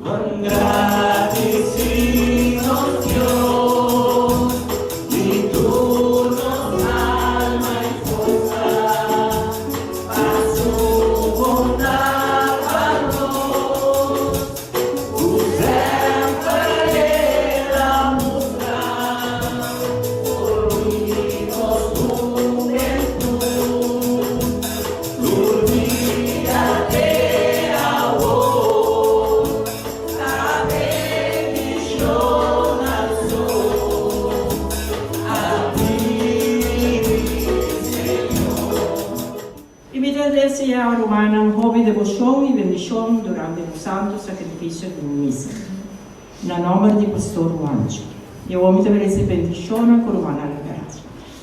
Ban gradisí nos Dios di tur nos alma i forsa pa su bondat pa nos ku semper el a mustra for di nos hubentut tur dia te awor ta bendishona so a ti, Señor. I mi ta deseá rumannan hopi deboshon i bendishon durante nos santu sakrifisio di misa. Na nòmber di Pastor Juancho. I awor mi ta merese bendishonnan ku rumannan lo hasi.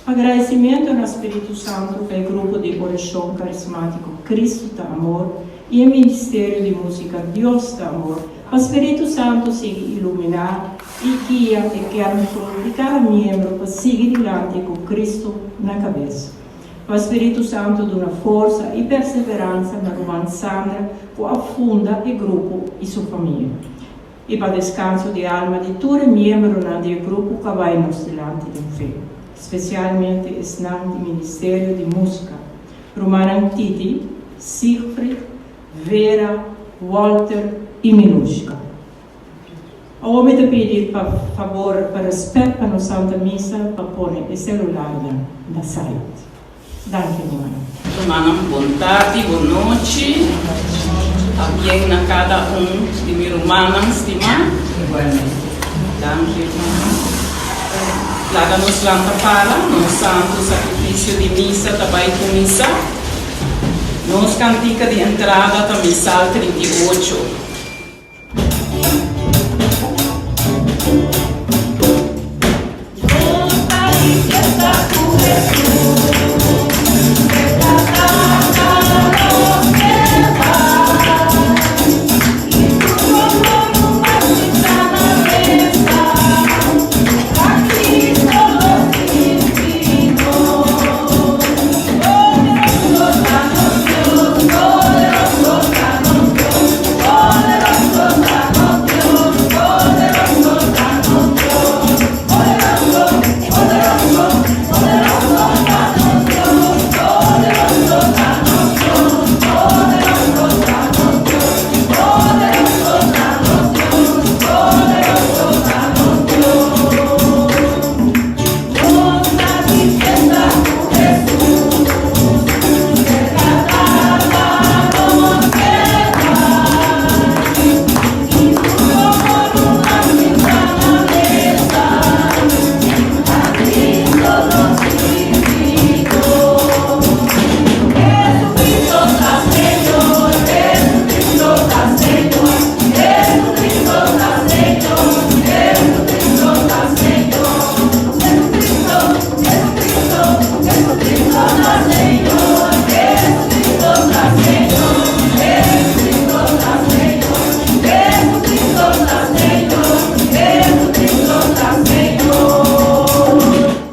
Agradesimentu na Spiritu Santu pa e grupo di orashon karismátiko Kristu ta Amor i e ministerio di músika Dios ta Amor pa Spiritu Santu sigui iluminá i guia e kernfrut di kada miembro pa sigui dilanti ku Kristu na kabes. Pa Spiritu Santu duna forsa i perseveransa na ruman Sandra ku a funda e grupo i su famia. I pa deskanso di alma di tur e miembronan di e grupo ku a bai nos dilanti den fe, spesialmente esnan di ministerio di músika, rumannan Titi, Siegfried, Vera, Walter i Milushka. Awor mi ta pidi pa fabor pa rèspèt pa nos Santa Misa pa pone e selularnan na silent. Danki rumannan. Rumannan bon tardi, bon nochi. Pabien na kada un di mi rumannan stimá. Danki rumannan. Laga nos lanta para, nos santu sakrifisio di misa ta bai kuminsá. Nos kantika di entrada ta Misal 38.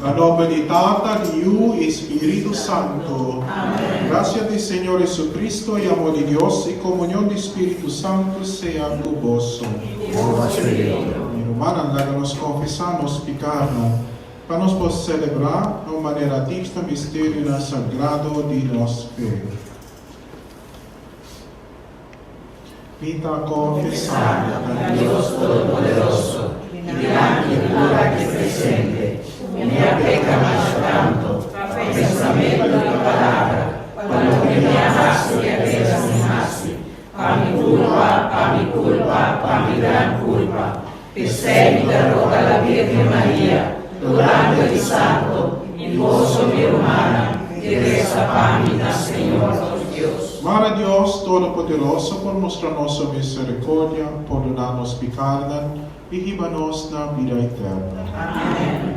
Na nomber di Tata, di Yu i Spiritu Santu. Gracia di Señor Jesucristo i amor di Dios i comunion di Spiritu Santu sea cu boso. Mi rumannan, laga nos confesa nos picarnan, pa nos por celebra na un manera digna misterionan sagrado di nos fe. Mi ta confesa na Dios Todopoderoso i dilanti di tur aki presente, ku mi a peka masha tantu pa pensamentu i pa palabra, pa loke mi a hasi i a keda sin hasi, pa mi kulpa, pa mi kulpa, pa mi gran kulpa. P'esei mi ta roga la Birgen Maria, tur angel i santo, i boso mi rumannan, di resa pa mi na Señor nos Dios. Mara Dios Todopoderoso por mustra nos su misericordia, pordoná nos picarnan i hiba nos na bida eterno. Amen.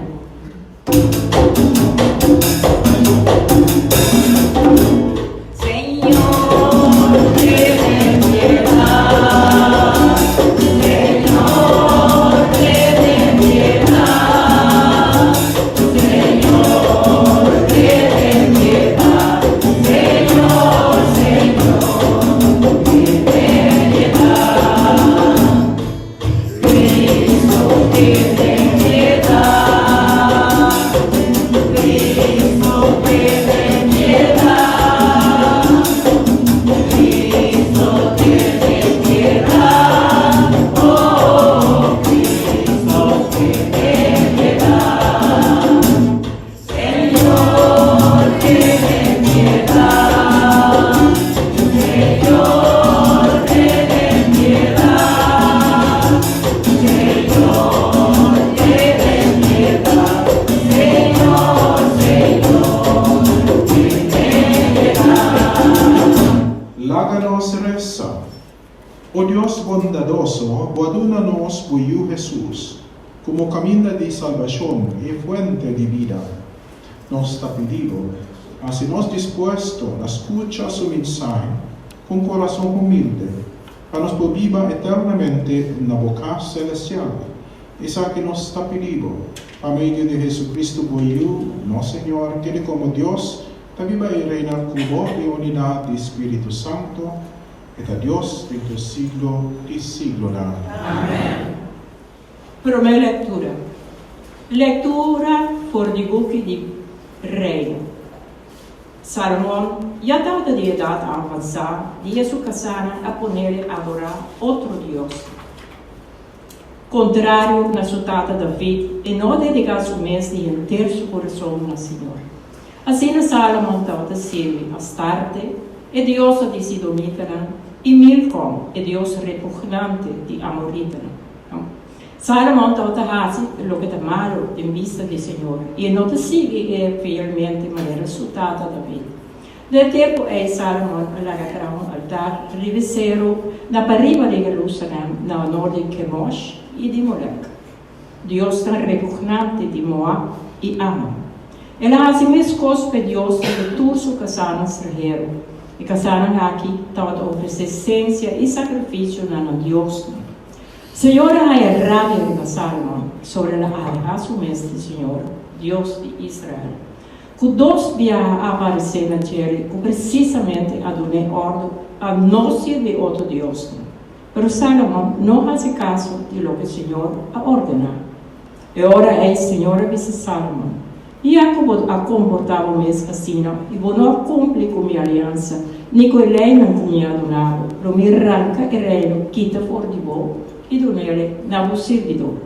Dios bondadoso, bo a duna nos bo Yu Hesus komo kaminda di salbashon i fuente di bida. Nos ta pidi bo, hasi nos dispuesto na skucha su mensahe ku un kurason humilde, pa nos por biba eternamente na bo kas selestial. Esaki nos ta pidi bo, pa medio di Hesucristo bo Yu, nos Señor, kende komo Dios ta biba i reina ku bo den unidat di Spiritu Santo, e ta Dios den tur siglo di siglonan. Amèn. Promé lektura. Lektura for di buki di Reino. Salomon ya tabata di edat avansá dia su kasánan a ponele adorá otro diosnan. Kontrario na su tata David, e no a dediká su mes di henter su kurason na Señor. Asina Sálomon tabata sirbi Astarte, e diosa di sidonitanan, i Milkom, e dios repugnante di amoritanan. Sálomon tabata hasi loke ta malu den bista di Señor, i e no ta sigui e fielmente manera su tata David. Den e tempu ei Sálomon a laga traha un altar riba e seru na pariba di Herusalèm na honor di Kemosh i di Molèk, diosnan repugnante di Moab i Amon. El a hasi meskos p'e diosnan di tur su kasánan stranhero. E kasánan aki tabata ofresé sensia i sakrifisio na nan diosnan. Señor a haña rabia riba Sálomon pasobra el a alehá su mes di Señor, Dios di Israel. Ku dos biaha a aparesé na djere ku presisamente a dun'é òrdu pa no sirbi otro diosnan. Pero Sálomon no hasi kaso di loke Señor a ordená. E ora ei Señor a bisa Sálomon, Ya ku bo a komportá bo mes asina i bo no a kumpli ku mi aliansa ni ku e leinan ku mi a duna bo, lo mi ranka e reino kita for di bo i dun'el na bo sirbidó.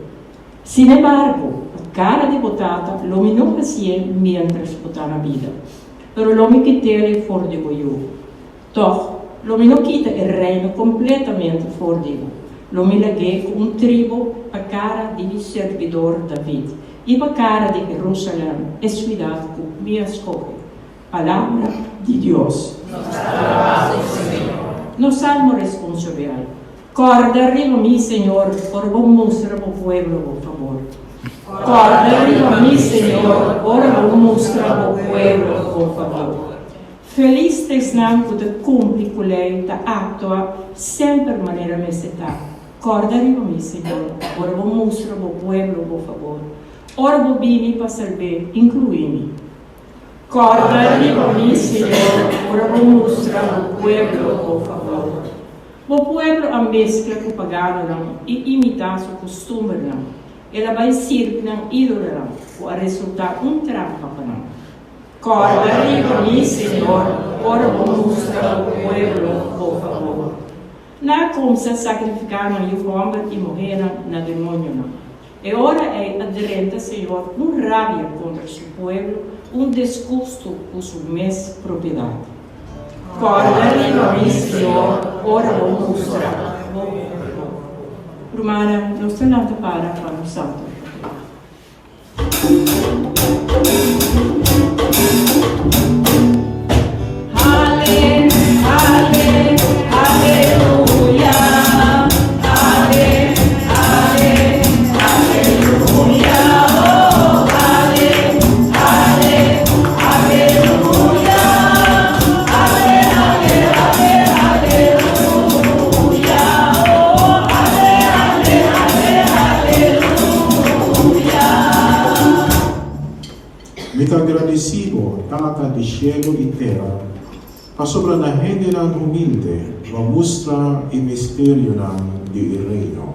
Sinembargo, pa kara di bo tata lo mi no hasié miéntras bo ta na bida, pero lo mi kit'el for di bo yu. Tòg, lo mi no kita e reino kompletamente for di bo, lo mi lag'é ku un tribu pa kara di mi sirbidor David i pa kara di Herusalèm, e siudat ku mi a skohe. Palabra di Dios. Nos salmo responsorial. Kòrda riba mi, Señor, ora bo mustra bo pueblo bo fabor. Kòrda riba mi, Señor, ora bo mustra bo pueblo bo fabor. Felis ta esnan ku ta kumpli ku lei, ta aktua semper manera mester ta. Kòrda riba mi, Señor, ora bo mustra bo pueblo bo fabor. Ora bo bini pa salb'é, inkluí mi. Kòrda riba mi, Señor, ora bo mustra bo pueblo bo fabor. Bo pueblo a meskla ku paganonan i imitá su kustumbernan. El a bai sirbi nan ídolonan, ku a resultá un trampa pa nan. Kòrda riba mi, Señor, ora bo mustra bo pueblo bo fabor. Nan a kumsa sakrifiká nan yu hòmber i muhénan na demonionan. E ora ei a drenta Señor un rabia kontra su pueblo, un disgustu ku su mes propiedat. Kòrda riba mi, Señor, ora bo mustra bo pueblo. Rumannan, nos ta lanta para pa nos santu reunion. Mi ta gradisí bo, Tata di shelu i tera, pasobra na hendenan humilde bo a mustra e misterionan di e Reino.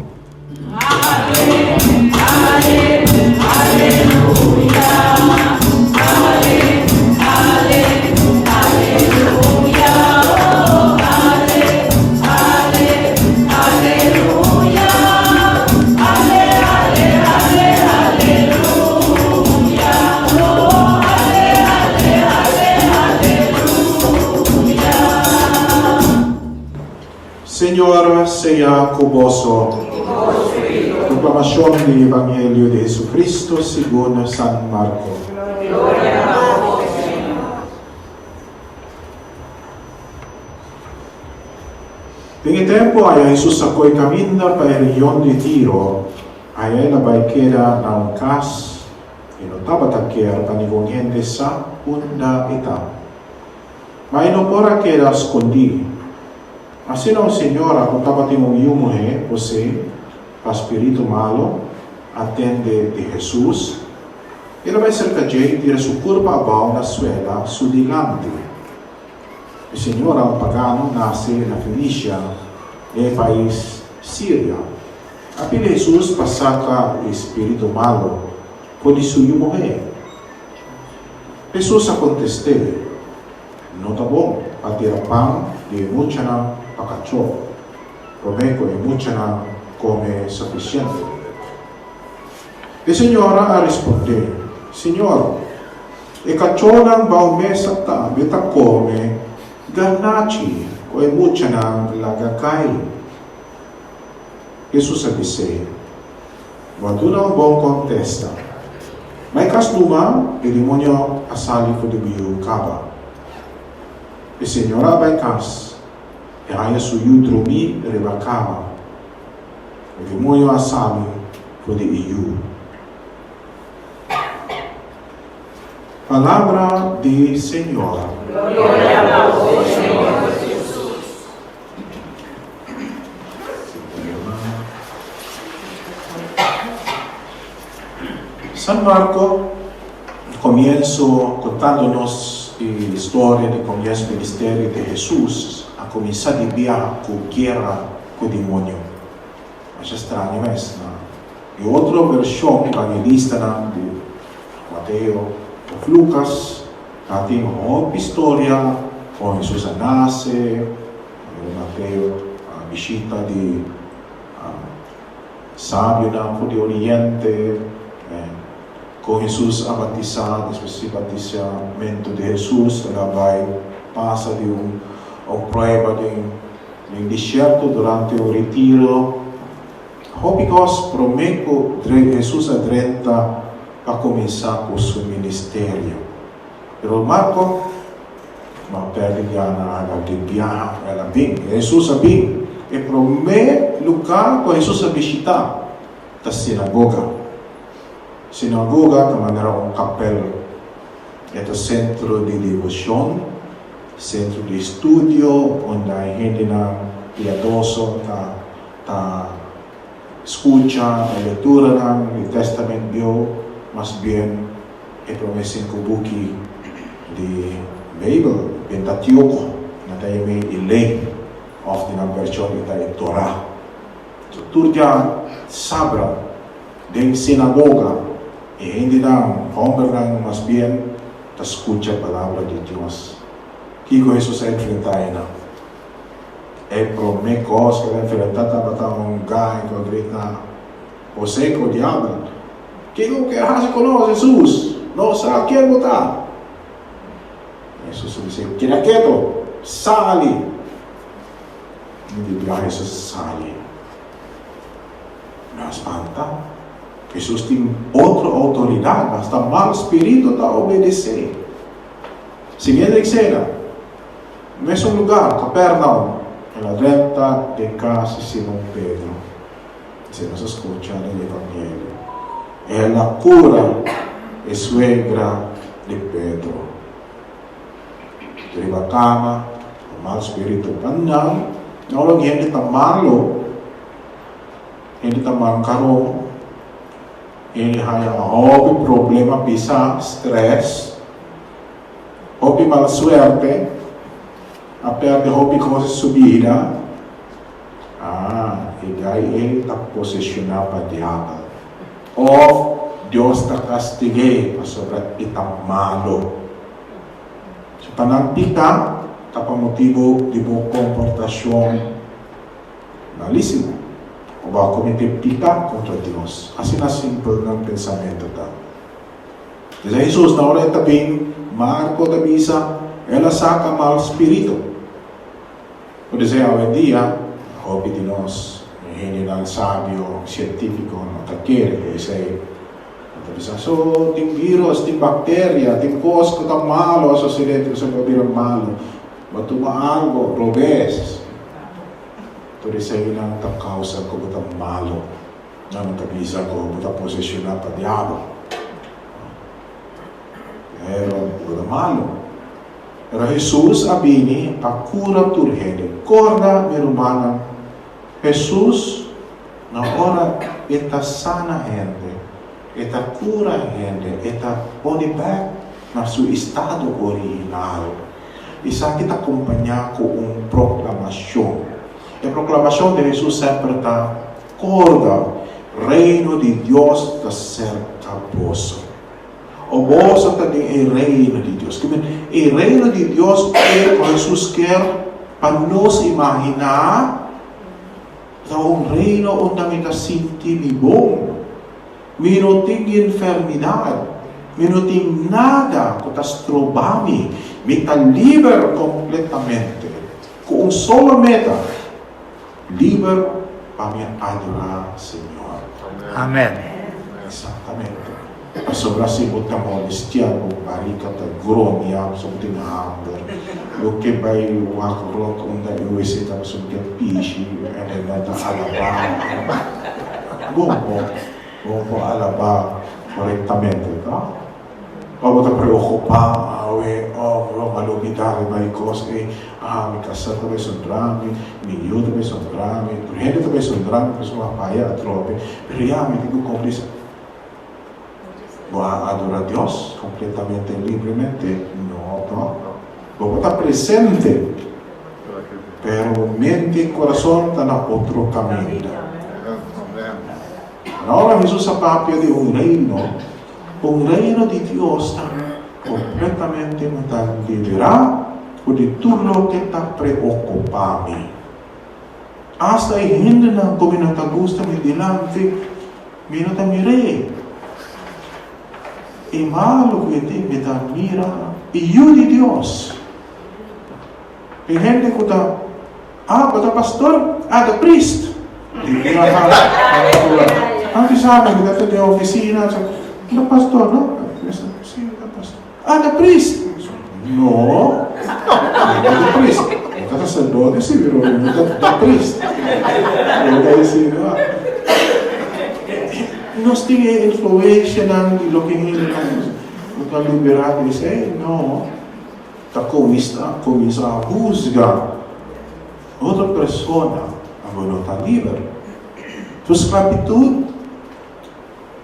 Señor sea ku boso. Proklamashon di Evangelio di Hesucristo segun San Marko. Den e tempu aya Hesus a koe kaminda pa e region di Tiro, aya el a bai keda na un kas, e no tabata kier pa ningun hende sa unda e ta. Ma e no por a keda skondí. Asina un señora ku tabatin un yu muhé posee pa spiritu malu a tende di Hesus, el a bai serka dje i tira su kurpa abou na suela su dilanti. E señora, un pagano nase na Fenicia den e pais Siria, a pidi Hesus pa saka e spiritu malu for di su yu muhé. Hesus a kontest'é, No ta bon pa tira pan di e muchanan pa kachó, promé ku e muchanan kome sufisiente. E señora a respondé, Señor, e kachónan bou mesa tambe ta kome garnachi ku e muchanan laga kai. Hesus a bis'é, Bo a duna un bon kontesta. Ma e kas numa, e demonio a sali for di biu kaba. E señora a bai kas, e haña su yu drumí riba kama. E demonio a sali for di e yu. Palabra di Señor. Gloria na bo, Señor Jesus. San Marco comienzo contando nos e historia di comienzo ministerio di Jesus a cuminsa di biaha cu guera cu demonio. Masha straño mes, no? E otro vershon evangelistanan di Mateo òf Lukas ta tin hopi storia kon Hesus a nase, manera Mateo a bishita di sabionan for di oriente, kon Hesus a batisá, despues di batisamentu di Hesus el a bai pasa di un prueba den desierto durante un retiro. Hopi kos promé ku Hesus a drenta pa kuminsá ku su ministerio. Pero Marko no a pèrdè gana haga di biaha ku el a bin. Hesus a bin. E promé lugá ku Hesus a bishitá ta sinagoga. Sinagoga ta manera un kapèl. E ta sentro di deboshon, sentro di estudio unda e hendenan piadoso ta. Ta skucha e lekturanan di Tèstamènt Bieu, mas bien e promé sinku buki di Beibel, Pentateuko, nan ta yam'é e Lei, òf di nan vershon e ta e Torá. So tur dia sabra den sinagoga e hendenan, hòmbernan mas bien, ta skucha palabra di Dios. Kiko Hesus a enfrentá einan? E promé kos ku el a enfrentá tabata un gai ku a grita, Bosé ku diabel! Kiko bo kier hasi ku nos, Hesus? Nos sa ken bo ta! Hesus a bis'é, Keda keto! Sali! I di biaha Hesus a sali. Nan a spanta. Hesus tin otro outoridat, asta mal spiritu ta obedes'é. Siguiente esena. Mesun lugar, Capernaum, el a drenta den cas di Simon Pedro. Esei nos a scucha den Evangelio. El a cura e suegra di Pedro. Riba cama, un mal spiritu. Pa nan, no ora un hende ta malo, hende ta mancaron, hende haya hopi problema pisa, stress, Hopi mal suerte, a perde hopi cos di su bida, ah, e gai ei ta posesiona pa diabel. Of Dios ta castig'é pasobra e ta malo. Si pa nan pica, ta pa motibo di bo comportacion malisimo. O bo a comete pica contra Dios. Asina simpel nan pensamento ta. Desa Hesus na ora e ta bin, Marko ta bisa, El a saka mal spiritu. Por esei awendia, hopi di nos hendenan sabio, sientífiko no ta kere ku esei. Nan ta bisa, So, tin vírus, tin bakteria, tin kos ku ta malu a sosodé, ku esei por bira malu. Bo a tuma algu robes. Tur eseinan ta causa cu bo ta malo. Nan ta bisa cu bo ta posesiona pa diabel. Pero bo ta malo. Pero Hesus a bini pa cura tur hende. Corda, mi rumannan, Hesus na ora e ta sana hende, e ta cura hende, e ta pone bek na su estado original. Esaki ta acompaña cu un proclamacion. E proclamacion di Hesus semper ta, Corda, Reino di Dios ta cerca boso. O boso ta den e Reino di Dios. Kimen, e Reino di Dios e cu Hesus kier pa nos imagina ta un reino unda mi ta sinti mi bon. Mi no tin enfermidad. Mi no tin nada cu ta stroba mi. Mi ta liber completamente. Cu un solo meta, liber pa mi adora Señor. Amen. Exactamente. Pasobra si bo ta molestia bo barika ta gronia pasobra bo tin hamber, bo ke bai wak rond unda e wc ta pasobra bo ke pishi en nan ta alaba. Bon bo bo por alaba korektamente, no? Ora bo ta preokupá, awe, oh, mi a lubidá riba e kos ei, ah, mi kasá ta bai sondrá mi, mi yu ta bai sondrá mi, tur hende ta bai sondrá mi pasobra mi a faya atrobe, pero ya mi tin ku kumpli esaki. Bo a adorá Dios kompletamente libremente? No, no. Bo por ta presente, pero bo mente i kurason ta na otro kaminda. Ora Hesus a papia di un reino, Un Reino di Dios ta completamente mi ta liberá for di tur loke ta preocupá mi. Asta e hendenan cu mi no ta gusta mi dilanti, mi no ta mir'é. E malu cu e tin, mi ta mira e Yu di Dios. E hende cu ta, Ah, bo ta pastor? Ah, ta priest. Di biaha Antes sabi, mi ta den oficina, ta pastor, no? Si, ta pastor. Ah, ta priest. No, mi no ta priest. Mi ta sacerdote, si, pero mi no ta priest. Mi ta disi, no. Nos tin e influencianan di loke hendenan ta libera di esei? No. Ta kuminsá husga otro persona abo no ta liber. Su sklabitut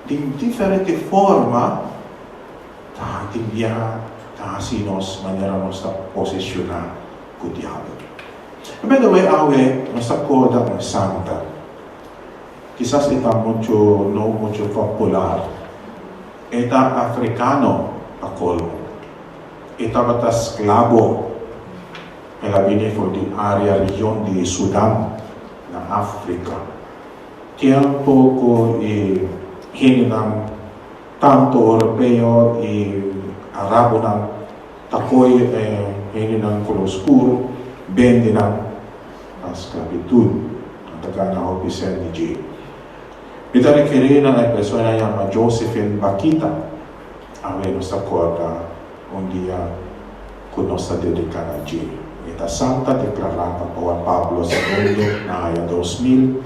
den diferente forma ta tin bia ta hasi nos manera nos ta poseshoná ku diabel. En by the way awe nos ta korda un santa. Kisas e ta mucho no mucho popular. E ta afrikano pa kolmo. E tabata sklabo. El a bini for di área region di Sudan na Afrika. Tempu ku e hendenan tantu oropeo i arabonan ta koi e hendenan kolor skur bende nan pa sklabitut. Nan ta gana hopi sèn di dje. Mi ta referí na e persona yama Josephine Bakita. Awe nos ta kòrda un dia ku nos ta dediká na dje. E ta santa deklará pa Juan Pablo Segundo na aña 2000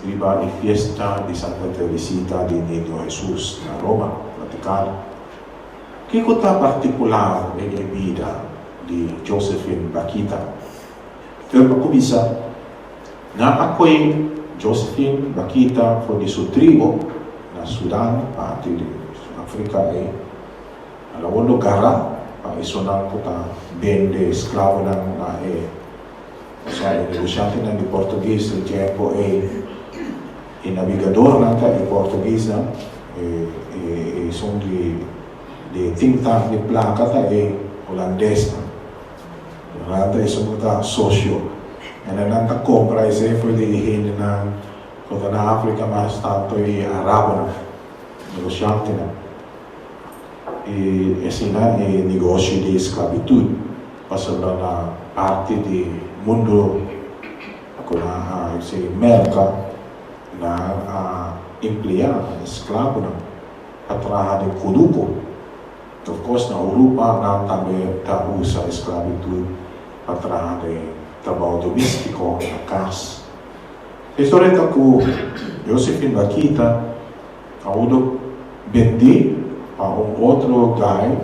riba e fiesta di Santa Teresita di Niño Hesus na Roma, Vatikano. Kiko ta partikular den e bida di Josephine Bakita? Pero pa kuminsá, nan a koe Josephine Bakita for di su tribo na Sudan, parti di Afrika ei. Nan a wòrdu gará pa esunnan ku ta bende esklabonan na e, osea e negoshantenan di portugues den tempu ei. E nabigadornan ta e portuguesnan, e esun di di think tank di plaka ta e holandesnan. Nan ta esun ku ta sosio. En nan ta kompra esei for di e hendenan ku ta na Afrika mas tantu e arabonan, negoshantenan. I asina e negoshi di sklabitut pasobra na parti di mundu ku nan a hasi Merka, nan a empleá esklabonan pa traha den kunuku. Of course na Europa nan tambe ta usa esclavitud pa traha den trabao domestico na cas. E historia ta ku Josephine Bakita a wordo bendí pa un otro guy,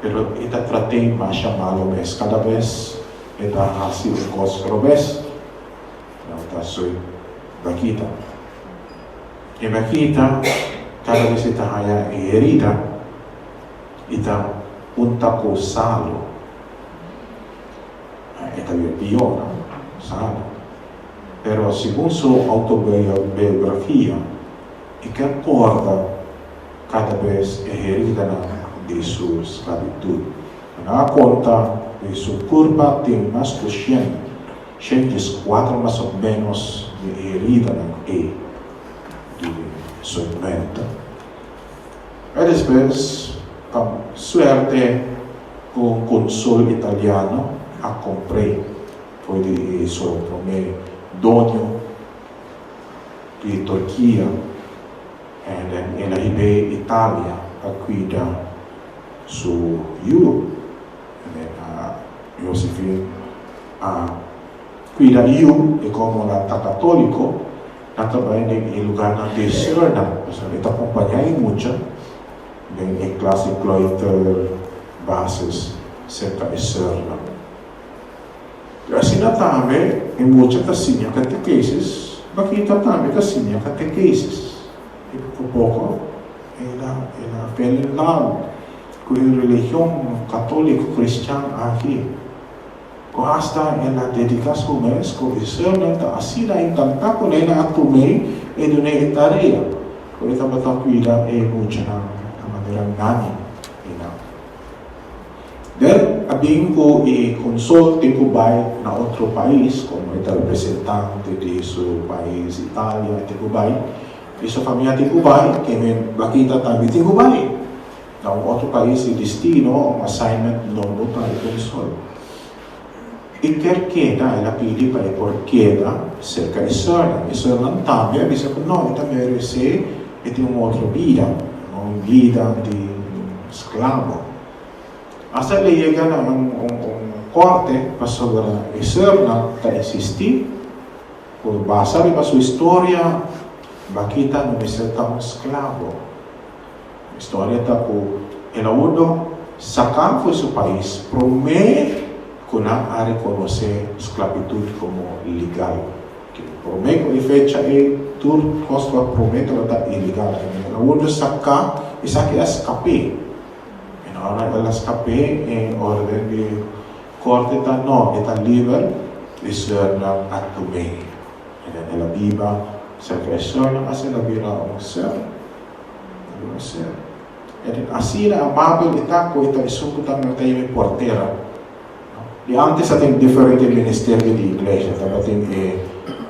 pero e ta trat'é masha malo mes. Kada bes e ta hasi un kos robes. No ta soy Bakita. E Bakita kada bes e ta haña e herida i ta unta ku salu. E ta bira pió, no? Salu. Pero segun su autobiografia, e ker korda kada bes e heridanan di su sklabitut. Nan a konta di su kurpa tin mas ku shen, 104 mas o ménos di e heridanan ei di sufrimentu. E despues, pa suerte ku un konsul italiano a kompr'é for di e su promé doño di Turkia en den el a hib'é Italia pa kuida su yu. En den a Josephine a kuida e yu i komo nan ta katoliko nan ta bai den e lugarnan di seurnan, pasobra e ta kompañá e mucha den e klas di kleuter basis serka e seurnan. I asina tambe e mucha ta siña katekesis, Bakita tambe ta siña katekesis. I poko poko el a el a fell in love ku e religion katoliko kristian aki, ku asta el a dediká su mes ku e seurnan ta asina enkantá ku el a tum'é i dun'é e tarea ku e tabata kuida e muchanan na manera nani i nan. Del a bin ku e konsol tin ku bai na otro pais, komo e ta representante di su pais Italia e tin ku bai, i su famia tin ku bai, kemen Bakita tambe tin ku bai na un otro pais di destino, un assignment nobo pa e konsol. E ker keda, el a pidi pa e por keda serka e sörnan. E sörnan tambe a bisa ku no, e ta meresé e tin un otro bida, no un bida di un sklabo. Asta el a yega na un korte pasobra e sörnan ta insistí ku basa riba su historia, Bakita no mester ta un sklabo. Historia ta ku el a wordo saká for su pais promé ku nan a rekonosé sklabitut komo legal. Promé ku e fecha ei tur kos tabata promé tabata ilegal. El a wordo saká, esaki a skap'é. En ora el a skap'é e órden di korte ta no, e ta liber, e seurnan a tum'é. El a biba serka e seurnan asina el a bira un seur. Lo ser. E den asina amabel e ta ku e ta esun ku ta ta yama e portera. Di antes a tin diferente ministerio di iglesia. Tabatin e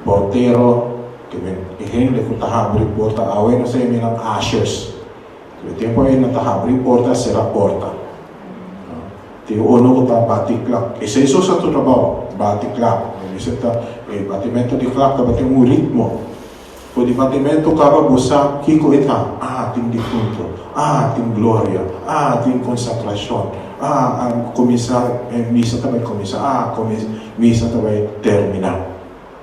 portero, ke men e hende ku ta habri porta. Awe nos ta yama nan ushers. E tempu ei nan ta habri porta, sera porta. Tin uno ku ta bati klap. Esei so sa tur trabou, bati klap. Mester ta e batimentu di klap tabatin un ritmo. For di batimentu kaba bo sa kiko e ta, Ah, tin difunto. Ah, tin gloria. Ah, tin konsakrashon. Ah, a kuminsá, e misa ta bai kuminsá. Ah, misa ta bai terminá.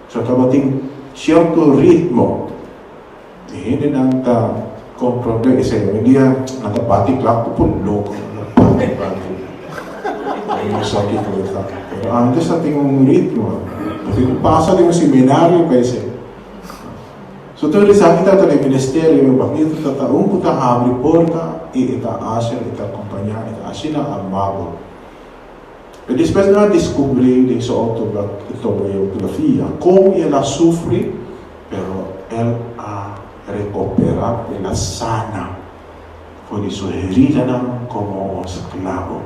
So tabatin sierto ritmo. E hendenan ta komprondé esei. Oyendia nan ta bati klap ku por loko. Nan ta bati, bati. Nan no sa kiko e ta. Pero antes ta tin un ritmo. Bo tin ku pasa den un seminario pa esei. So tur esaki ta ta den ministerio e bajito ta ta un ku ta habri porta i e ta asher e ta akompañá e ta asina amabel. Pero despues nan a deskubrí den su outobiografia kon el a sufri pero el a rekoperá el a sana for di su heridanan komo un sklabo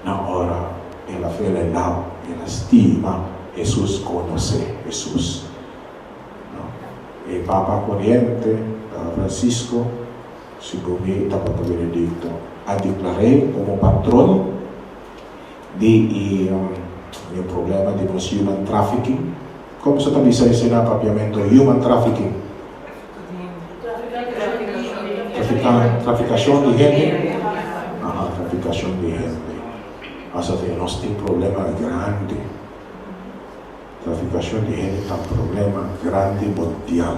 na ora el a felenau el a stima Hesus konosé Hesus. E Papa Coriente, Papa Francisco, segun mi tabata Benedicto, a declar'é como patron di e problema di nos human trafficking. Como sa ta bisa esei na Papiamento, human trafficking? Traficacion di hende? Aha, traficacion di hende. Asa nos tin problema grandi. Trafikashon di hende ta un problema grandi mundial.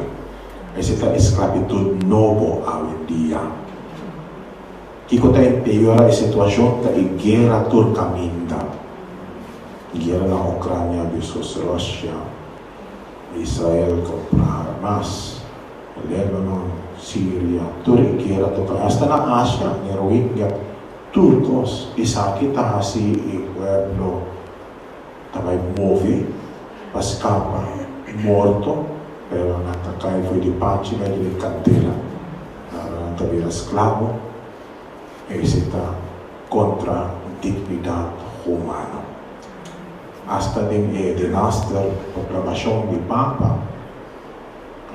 Esei ta esklabitut nobo awendia. Kiko ta empeora e situashon ta e guera tur kaminda. Guera na Ukrania versus Russia, Israel kontra Hamas, Lebanon, Siria, tur e guera tur kaminda, asta na Asia, den Rohingya, tur kos. Esaki ta hasi e pueblo ta bai move pa skapa morto, pero nan ta kai for di pachi bai den e kandela. Ora nan ta bira sklabo, esei ta kontra dignidat humano. Asta den e delaster proklamashon di Papa,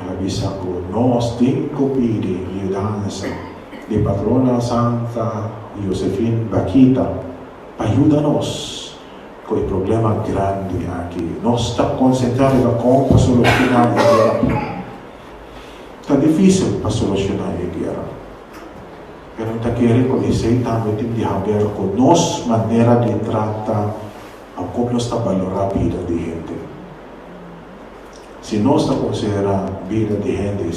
el a bisa ku nos tin ku pidi yudansa di Patrona Santa Josefin Bakita pa yuda nos ku e problema grandi aki. Nos ta konsentrá riba kon pa solushoná e guera. Ta difísil pa solushoná e guera, pero mi ta kere ku esei tambe tin di haber ku nos manera di trata òf kon nos ta balorá bida di hende. Si nos ta konsiderá bida di hende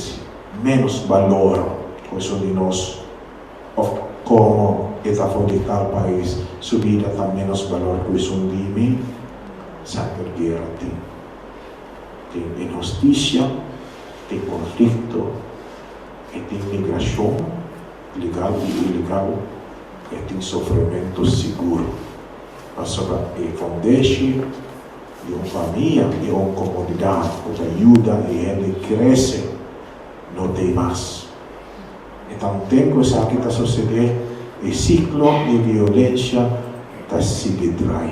ménos balor ku esun di nos òf komo e ta for di tal pais su bida ta ménos balor ku esun di mi, sanger guera tin. Tin inhustisia, tin konflikto, i tin migrashon, legal i ilegal, i tin sufrimentu sigur. Pasobra e fundeshi di un famia i un komunidat ku ta yuda e hende krese no t'ei mas. E ta un tempu esaki ta sosodé, e siklo di violensha ta sigui drai.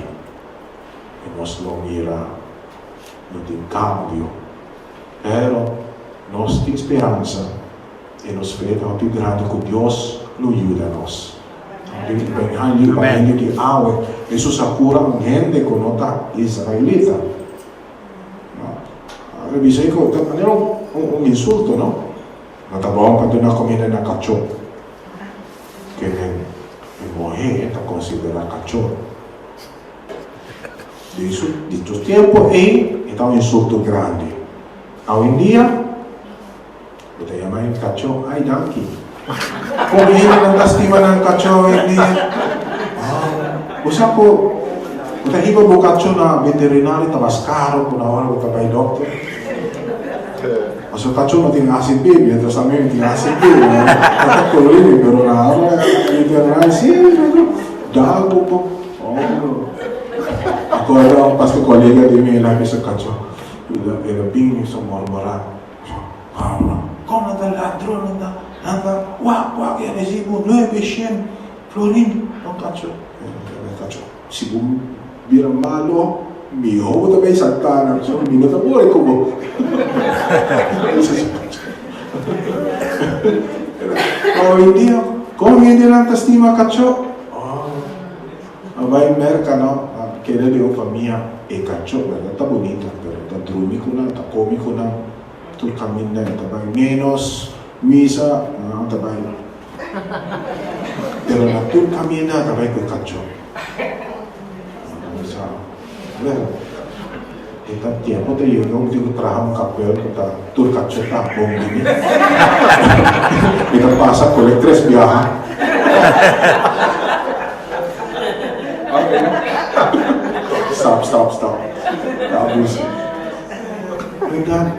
I nos lo mira no tin kambio. Pero nos tin speransa i nos fe ta hopi grandi ku Dios lo yuda nos. Pa medio di awe, Hesus a kura un hende ku no ta israelita. A bisa ku ta manera un insulto, no? No ta bon pa duna kuminda na kachó. Kende e muhé ta konsiderá kachó. Den su di su tempo ei e ta un insulto grandi. Awendia bo ta yama e kachó, ay danki. Kon hendenan ta stima nan kachó awendia? Ah, bo sa ku bo ta hiba bo kachó na veterinario ta mas karo ku na ora bo ta bai dokter. Pasobra kachó no tin ACP, mientras ami mi tin ACP. No ta kore mi, pero na ora veterinario si, dal bo bo. Oh, acorda un pas colega di mi, el a bisa cacho, el a bin so murmura, Pablo, como ta ladronnan ta, nan ta wak wak e recibo nuebe shen florin, don cacho, cacho, si bo bira malo, miho bo ta bay Santana, pasobra mi no ta bori cu bo. Hoy en dia, como hendenan ta stima cacho? A bai Merca no, a keda di un famia e cachó, berdad ta bunita, pero ta drumi cu nan, ta comi cu nan, tur caminda e ta bai menos misa, nan ta bai, pero na tur caminda ta bai cu e cachó. Misa, well, e ta tiempo ta yega un tin cu traha un kapel cu ta tur cachó ta bon bini. E ta pasa cole tres biaha. Stop, stop, stop. Ta abuso. Oigan,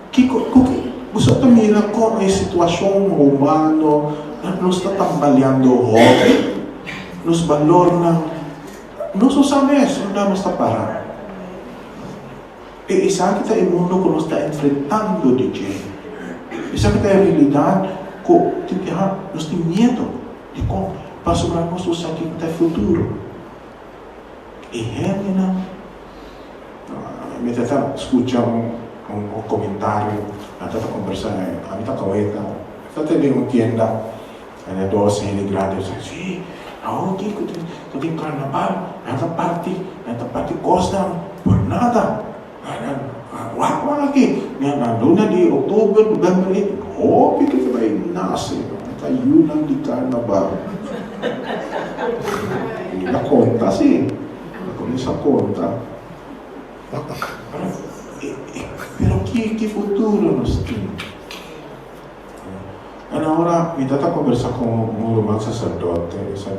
kiko, kuki, boso ta mira kon e situashon humano nos ta tambaleando hopi? Nos balornan, nos no sa mes unda nos ta para. E esaki ta e mundo ku nos ta enfrentando di dje. Esaki ta e realidat ku tin biaha nos tin miedu. Dikon? Pasobra nos no sa kiko ta e futuro. E hendenan, mi ta ta skucha un komentario, nan ta ta kombersá, ami ta kaweta, ta tene un tienda, e dos hende grandi a bisa, sí, awor kiko ta tin karnaval, nan ta parti, nan ta parti kosnan por nada. Wak wak aki, na luna di oktober, november ei, hopi ke ta bai nase, ta yunan di karnaval. Mi ta konta si, mi ta kuminsá konta. Pero ki ki futuro nos tin? En ora mi tata kombersá ku un ruman saserdote, e sa,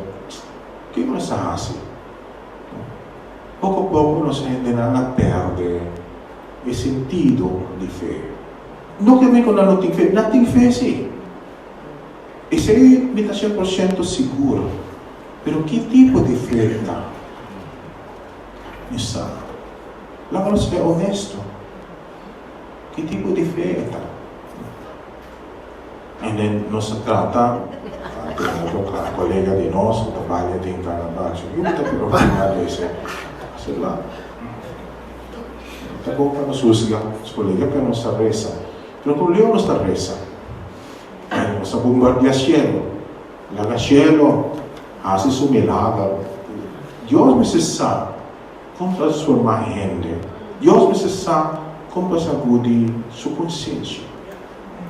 Kiko nos ta hasi? Poko poko nos hendenan a pèrdè e sentido di fe. No ke men ku nan no tin fe, nan tin fe sí. Esei mi ta 100% sigur. Pero ki tipo di fe ta? Mi sa. Laga nos fe honesto. Ki tipo di fe e ta? En den nos ta trata tin otro colega di nos cu ta balia den Calabash. Yo ta preocupa di esey. Asina ta bon pa nos husga nos colega pero nos ta reza. Pero con Leo nos ta reza. Nos ta bombardia cielo. Laga cielo haci su milager. Dios mester sa con transforma hende. Dios mester sa con pa sagudi su conciencia.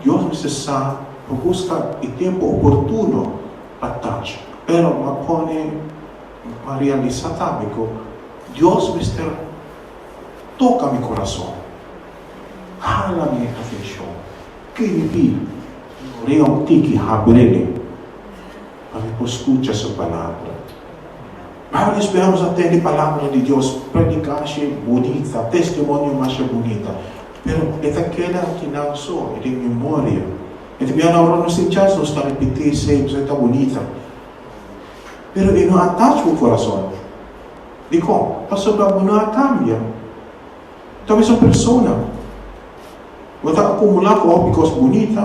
Dios mester sa pa busca e tempo oportuno pa touch. Pero m'a pone, m'a realisa tambe cu Dios mester toca mi corazon, hala mi atencion, kirbi mi orea un tiki habrele pa mi por scucha su palabra. Varios bia nos a tende palabra di Dios predica ashe bunita, testimonio masha bunita, pero e ta keda akinan so, e den memoria. E ta bia na ora nos tin chance nos ta ripiti esei pasobra e ta bunita. Pero e no a touch bo corazon. Dikon? Pasobra bo no a cambia. Ta mesun persona. Bo ta acumula cu hopi cos bunita,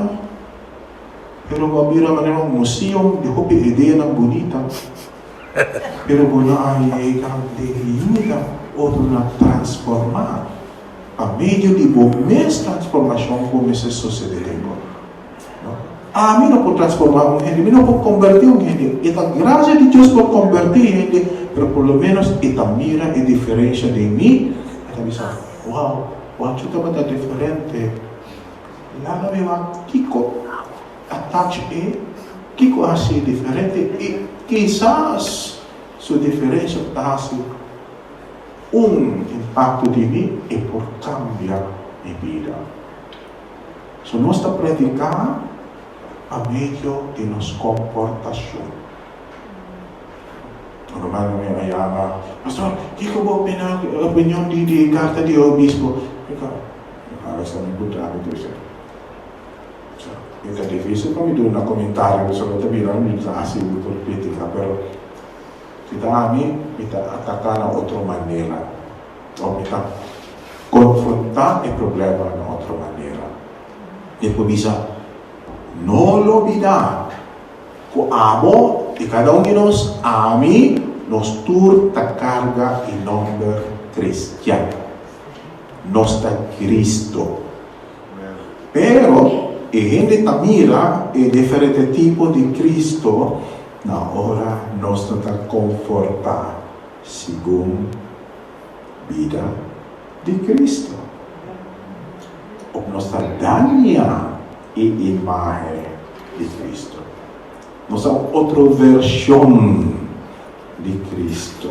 pero bo a bira manera un museum di hopi ideanan bunita. Pero bo no a yega den yuda otro na transformá pa medio di bo mes transformashon ku mester sosede den bo. No. Ami no por transformá un hende, mi no por kombertí un hende. E ta grasia di Dios por kombertí hende, pero por lo ménos e ta mira e diferensha den mi, e ta bisa, Wow, Juancho tabata diferente. Laga mi wak kiko a touch e, kiko a hasi diferente i kisas su diferensha ta hasi un impakto di mi e por kambia mi bida. So nos ta prediká pa medio di nos komportashon. Un ruman mi a yama, Pastor, kiko bo opina, opinion di di e karta di e obispo? Mi ka, mi a mi puntra mi tur esei. E ta difícil pa mi duna comentario pasobra ta bira mi ta haci por critica pero si ta ami mi ta ataca na otro manera of mi ta confronta e problema na otro manera. Mi por bisa no lo bida cu abo y cada un di nos, ami, nos tur ta carga e nomber cristian. Nos ta Cristo. Pero e hende ta mira e diferente tipo di Cristo na ora nos no ta conforta segun bida di Cristo. Of nos ta daña e imahe di Cristo. Nos ta un otro version di Cristo.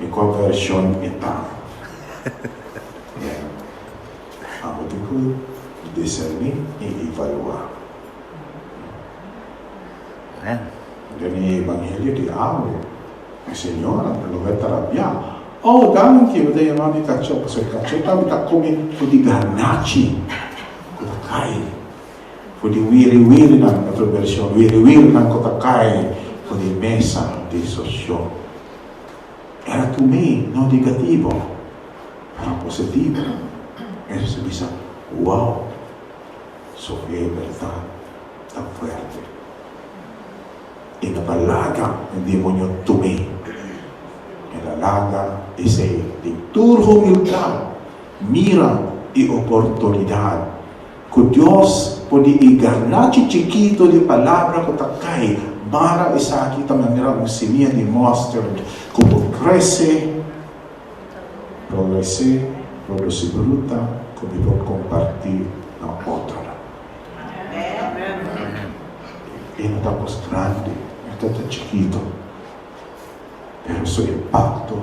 I cua version e ta? Abo tin ku diserní i evaluá. Den e evangelio di awe, e señora ta logra ta rabiá. Oh, danki, bo ta yama mi kachó, pasobra e kachó tambe ta kome for di garnachi ku ta kai, for di wiriwirinan, otro vershon, wiriwirinan ku ta kai for di mesa di sosio. Era tum'é no negativo, pero positivo. Hesus a bisa, Wow! Su fe bèrdat ta fuerte. E no ta laga e demonio tum'é. El a laga esei den tur humildat mira e oportunidat ku Dios por di e garnachi chikito di palabra ku ta kai mara esaki ta manera un simia di mustard ku por krese, floresé, produsí fruta ku mi por kompartí na otronan. E no ta kos grandi, e ta ta chikito, pero su impakto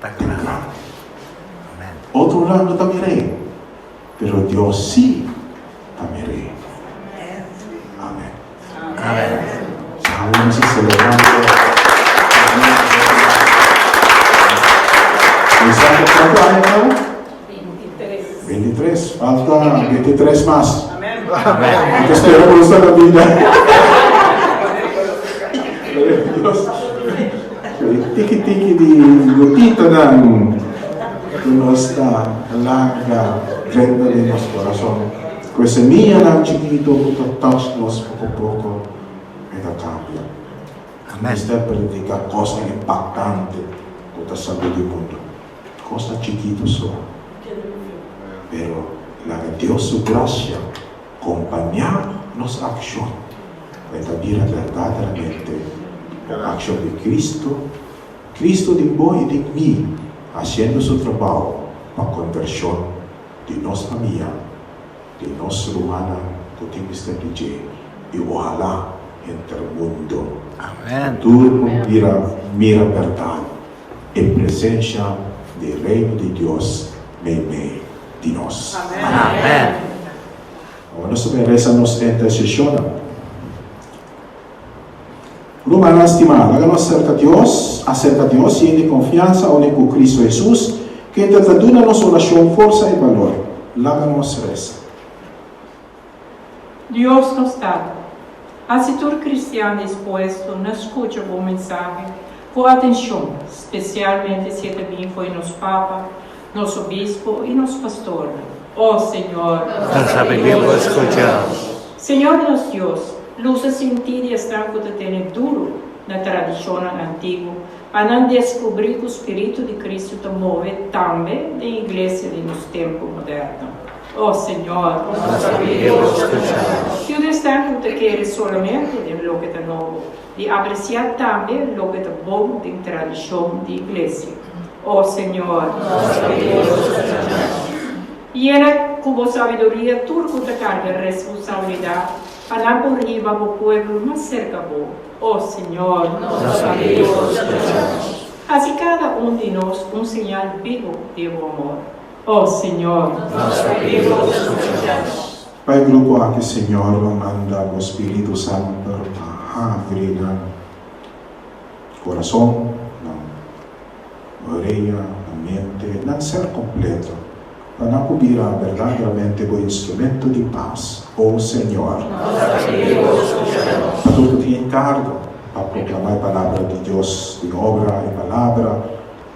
ta grandi. Otronan no ta mir'é, pero Dios sí ta mir'é. Amèn. Awe nos ta selebrando Exacto, kuantu aña kaba? 23. Falta 23 mas. Mi ta spera ku nos ta na bida. Dios. Tiki tiki di gotitanan ku nos ta laga drenta den nos korason. Ku e semianan chikito ku ta touch nos poko poko e ta kambia. Mester prediká kosnan impaktante ku ta sagudi mundu. Kosnan chikito so. Pero laga Dios su grasia kompañá nos akshon pa e ta bira berdaderamente e akshon di Cristo, Cristo den bo i den mi, hasiendo su trabou pa konvershon di nos famia, di nos rumannan ku tin mester di dje, i ohalá henter mundo. Tur por bira mira bèrdat e presensha di Reino di Dios meimei di nos. Awor nos ta bai resa nos interseshonnan. Rumannan stimá, laga nos serka Dios, aserka Dios yen di konfiansa uni ku Kristu Hesus, kende ta duna nos orashon forsa i balor. Laga nos resa. Dios nos Tata, hasi tur kristian dispuesto na skucha bo mensahe ku atenshon, spesialmente si e ta bini fo'i nos Papa, nos Obispo i nos pastornan. O Señor! Nos a pidi bo skucha nos. Señor nos Dios, lusa sinti di esnan ku ta tene duru na tradishonnan antiguo pa nan deskubrí ku spiritu di Kristu ta move tambe den iglesia di nos tempu moderno. O Señor! Nos a pidi bo skucha nos. Yuda esnan ku ta kere solamente den loke ta nobo, di apresiá tambe loke ta bon den tradishon di iglesia. O Señor! Nos a pidi bo skucha nos. Yena ku bo sabiduria tur ku ta karga responsabilidat pa nan por hiba bo pueblo mas serka bo. O Señor! Nos a pidi bo skucha nos. Hasi kada un di nos un señal bibu di bo amor. O Señor! Nos a pidi bo skucha nos. Pa e grupo aki, Señor, lo manda bo Spiritu Santo pa habri nan korason, nan orea, nan mente, nan ser kompleto, pa nan por bira berdaderamente bo instrumento di pas, o Señor. Nos a pidi bo skucha nos. Pa tur ku tin enkargo pa proklamá e palabra di Dios den obra i palabra,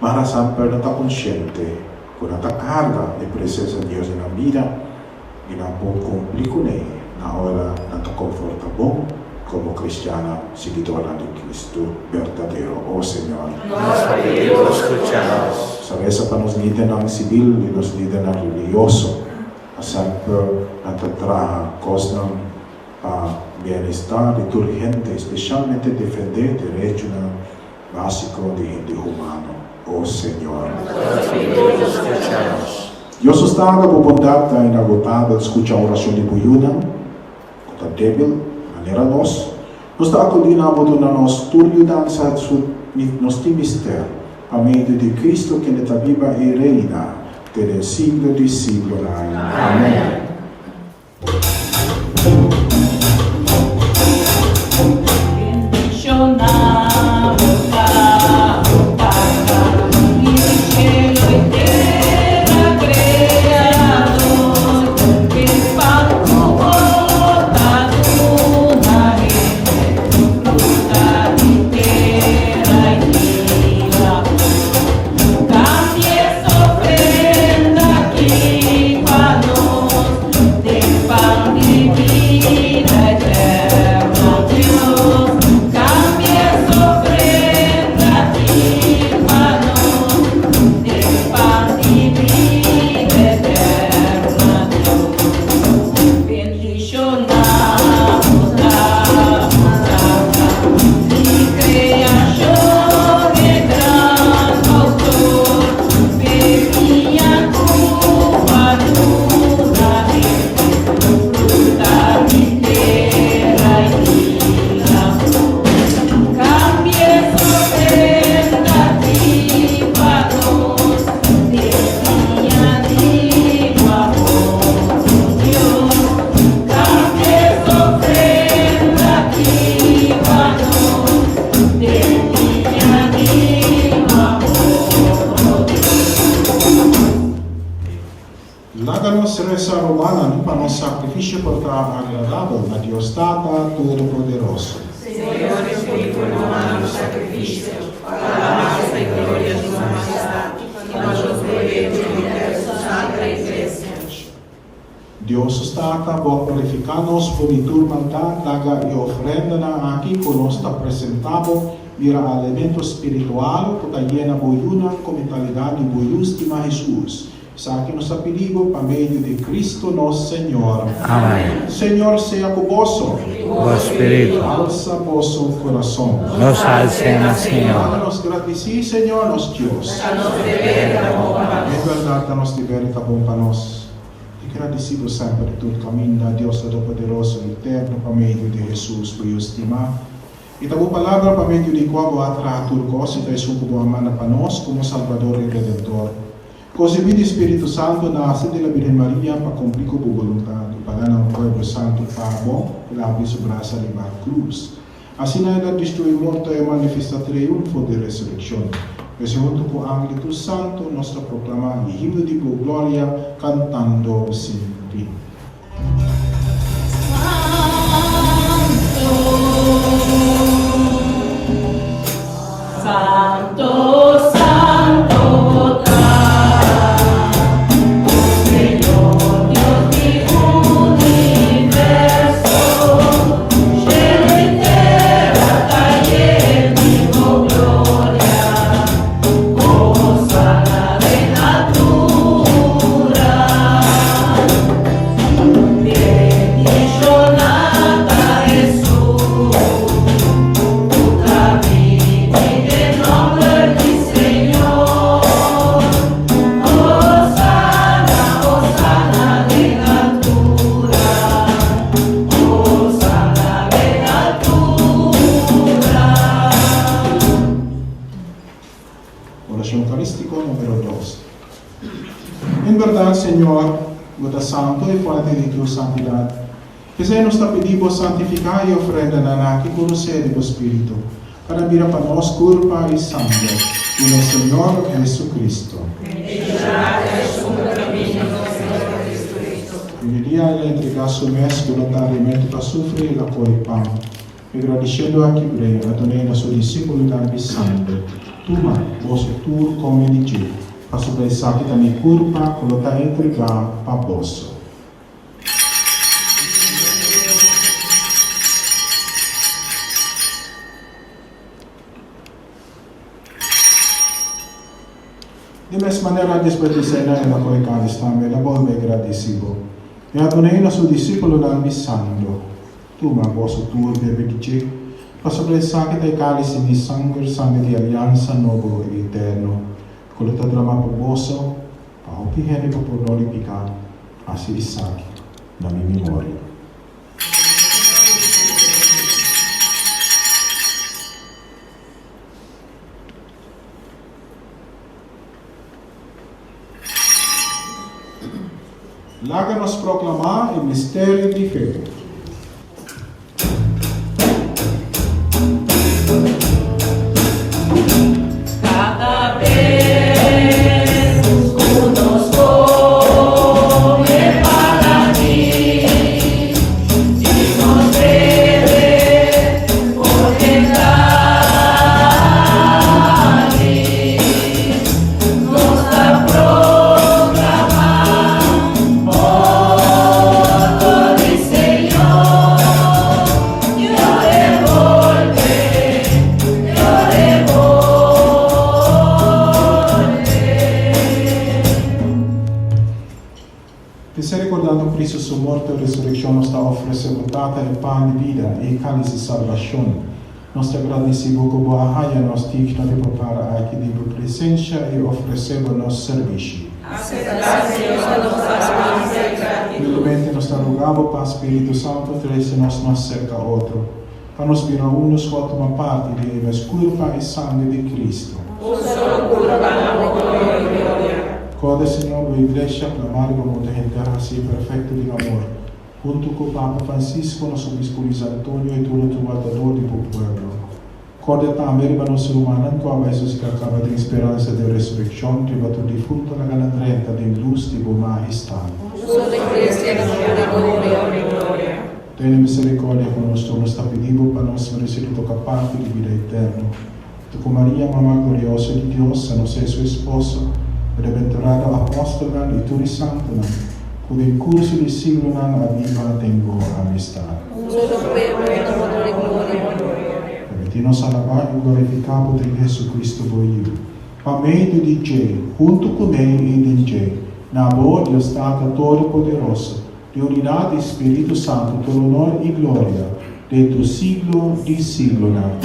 mara semper nan ta konsiente ku nan ta karga e presensia di Dios den nan bida i nan por kumpli kuné na ora nan ta konforta bon komo kristiannan siguidornan di Kristu berdadero. O Señor! Nos ta pidi Bo skucha nos. Sa resa pa nos lidernan sibil i nos lidernan religioso pa semper nan ta traha kosnan pa bienestar di tur hende, spesialmente defendé derechonan básiko di hende humano. O Señor. Dios nos Tata, bo bondat ta inagotabel, skucha orashon di bo yunan ku ta débil manera nos. Nos ta akudí na bo duna nos tur yudansa su nos tin mester pa medio di Cristo kende ta biba i reina te den siglo di siglonan. Amèn. Bendishoná bo ta, bo Tata, di shelu i tera Kreador, e pan ku bo ta duna hende, fruta di tera i di labor. Kambia es ofrenda aki pa nos. nan pa nos sakrifisio por ta agradabel na Dios Tata Todopoderoso. Señor recibi for nos nos sakrifisio, pa alabansa i gloria di Su Majestad, i pa nos probecho di henter Su santa Iglesia. Dios nos Tata, Bo a purifiká nos for di tur maldat, laga e ofrendanan aki ku nos ta presentá Bo bira alimento spiritual ku ta yena Bo yunan ku mentalidat di Bo Yu stimá Hesus. Esaki nos ta pidi Bo pa medio di Kristu nos Señor. Amèn. Señor sea ku boso. I ku bo spiritu. Alsa boso kurason. Nos a als'é na Señor. Laga nos gradisí Señor nos Dios. Ta nos deber i ta bon pa nos. En bèrdat ta nos deber i ta bon pa nos. I gradisí bo semper i tur kaminda, Dios Todopoderoso i Eterno, pa medio di Hesus, bo Yu stimá. I ta bo Palabra pa medio di kua bo a traha tur kos i ta esun ku bo a manda pa nos komo Salbador i Redentor. Konsebí di Spiritu Santu, nase di la Birgen Maria pa kumpli ku bo boluntat i pa gana un pueblo santu pa bo, el a habri su brasa riba krus. Asina el a destruí morto i a manifestá triunfo di resurekshon. P'esei huntu ku angel i tur santu nos ta proklamá e himno di bo gloria kantando sin fin. Santo, santo, santo ta o Señor Dios di universo, shelu i tera ta yen di bo gloria, Hosana den altura. Bendishoná ta esun ku ta bini den nòmber di Señor. Hosana, hosana den altura. Hosana den altura. Orashon Eukarístiko número dos. En bèrdat, Señor, Bo ta santu i fuente di tur santidat. P'esei nos ta pidi Bo santifiká e ofrendanan aki ku rosé di Bo Spiritu, pa nan bira pa nos kurpa i sanger di nos Señor Jesucristo. Den e dia el a entregá su mes boluntariamente pa sufri el a koi pan. E gradiciendo a kibr'é, a dun'é na su disípulonan, bisando, Tuma, boso tur come di dje, pasobra esaki ta mi curpa cu lo ta entregá pa boso. Di mes manera, despues di sena, el a kohe kalis tambe, el a bolbe gradicí bo, i a dun'é na su disípulonan, bisando, Tuma, boso tur bebe di dje, pasobra esaki ta e kalis di mi sanger, sanger di aliansa nobo i eterno, ku lo ta dramá pa boso, pa hopi hende pa pordon di piká. Hasi esaki na mi memoria. Laga nos proklamá e misterio di fe. Kada bes ku nos kome pan aki i nos bebe for e kalis, nos ta proklamá morto di Señor, Te e bolbe, te e bolbe. P'esei rekordando Cristo su morto i resurekshon nos ta ofresé bo Tata e pan di bida i e kalis di salbashon. Nos ta gradisí bo ku bo a haña nos digno di por para aki den bo presensia i ofresé bo nos sirbishi. Aseptá, Señor, nos alabansa i gratitut. Humildemente nos ta rogá bo pa Spiritu Santu trese nos mas serka otro, pa nos bira unos ku a tuma parti den e mes kurpa i sangre di Cristo. Un solo kurpa na bo honor i gloria. Kòrda, Señor, bo Iglesia, plamá riba mundu henter hasí perfekto den amor, huntu ku Papa Francisco, nos Obispo Luis Antonio i tur otro wardador di bo pueblo. Kòrda tambe riba nos rumannan ku a bai sosegá kaba den speransa di resurekshon, riba tur difuntonan ku nan drenta den lus di bo Mahestat. Solo iglesia na amor i gloria. Tene misericordia ku nos tur, nos ta pidi Bo pa nos merece di toca parti di bida eterno. Tu ku Maria, Mama glorioso di Dios, San José su esposo, bienaventurado apostelnan i tur e santonan, ku den curso di siglonan a biba den Bo amistad. Un solo pueblo na amor i gloria. Permiti nos alabá i glorificá Bo den Jesucristo Bo Yiu. Pa medio di dje, huntu kuné i den dje, na Bo, Dios Tata Todopoderoso, di unidat di Spiritu Santu tur honor i gloria den tur siglo di siglonan.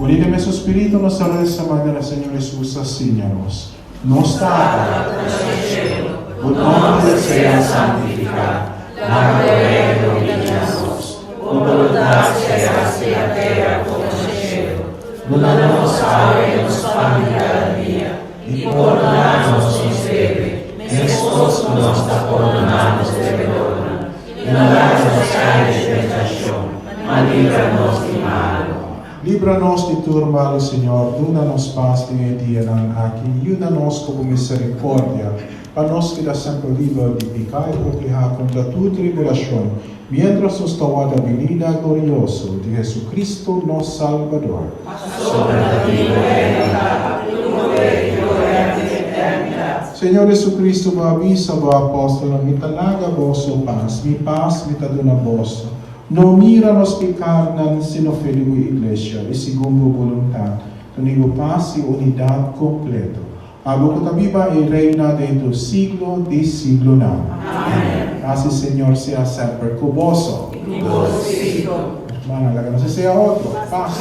Uní den mesun spiritu nos ta resa manera Señor Hesus a siña nos, Nos Tata, ku ta den shelu, bo nòmber sea santifiká, laga bo reino bini na nos, bo boluntat sea hasi na tera komo na shelu. Duna nos awe nos pan di kada dia, i pordoná nos nos debe, meskos ku nos ta pordoná nos debedornan, i no laga nos kai den tentashon, ma libra nos di malu. Libra nos di tur malu, Señor, duna nos pas den e dianan aki, yuda nos ku bo misericordia, pa nos keda semper liber di piká i protehá kontra tur tribulashon, miéntras nos ta warda binida glorioso di Jesucristo nos Salbador. Pasobra ta di bo Reino ta, tur poder i gloria den eternidat. Señor Jesucristo, bo a bisa bo apòstelnan, Mi ta laga boso pas, mi pas mi ta duna boso. No mira nos pikarnan, sino fe di bo Iglesia, i segun bo boluntat, duna bo pas i unidat kompleto. Abo ku ta biba i reina den tur siglo di siglonan. Amen. Pas di Señor sea semper ku boso. I ku bo spiritu. Hermana, laga nos desea otro. Pas.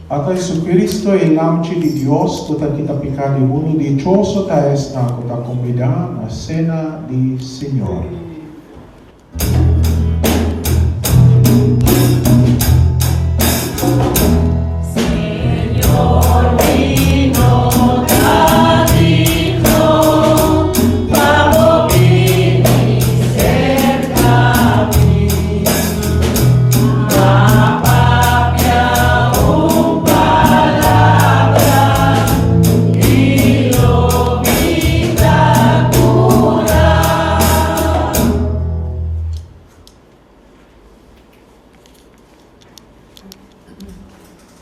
Ata Jesucristo, e Lamchi di Dios cu ta kita pica di mundu, dichoso ta esnan cu ta combida na cena di Señor.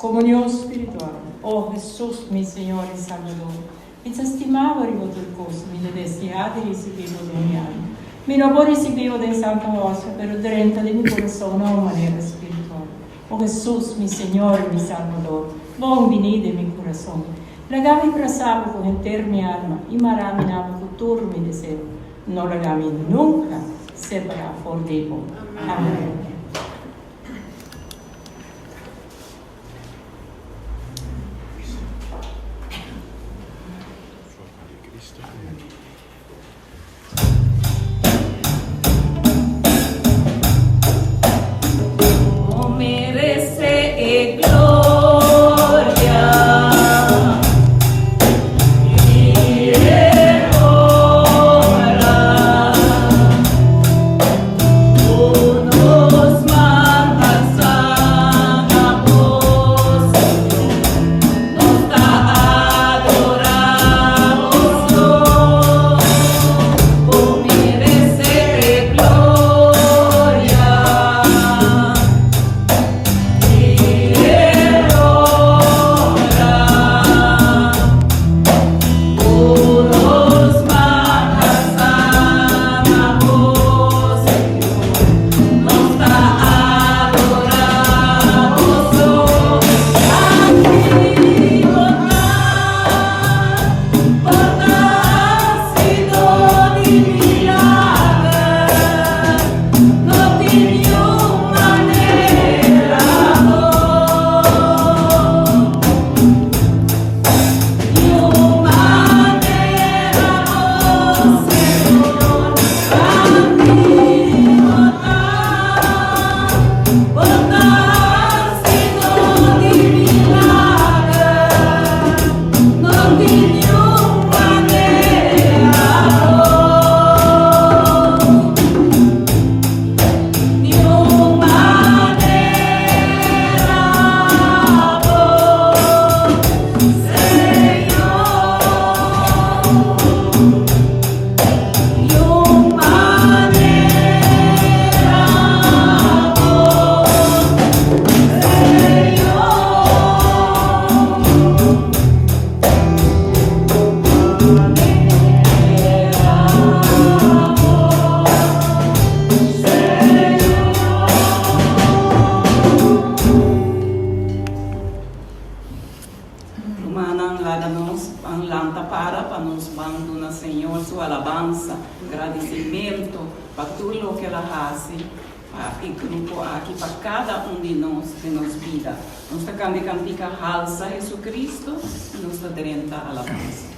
Comunion spiritual. Oh Hesus, mi Señor y Salbador, mi ta stima bo riba tur cos, mi ta desea di ricibi bo den mi alma. Mi no por ricibi bo den Santa Hostia, pero drenta den mi curason na un manera spiritual. Oh Hesus, mi Señor y mi Salbador, bon bini den mi curason. Laga mi brasa bo cu henter mi alma y mara mi na bo cu tur mi deseo. No laga mi nunca separa for di bo. Amen. Señor su alabansa, gradicimento pa tur loke el a haci pa e grupo aki, pa cada un di nos den nos bida. Nos ta canta e cantica Halsa Jesucristo y nos ta drenta alabansa.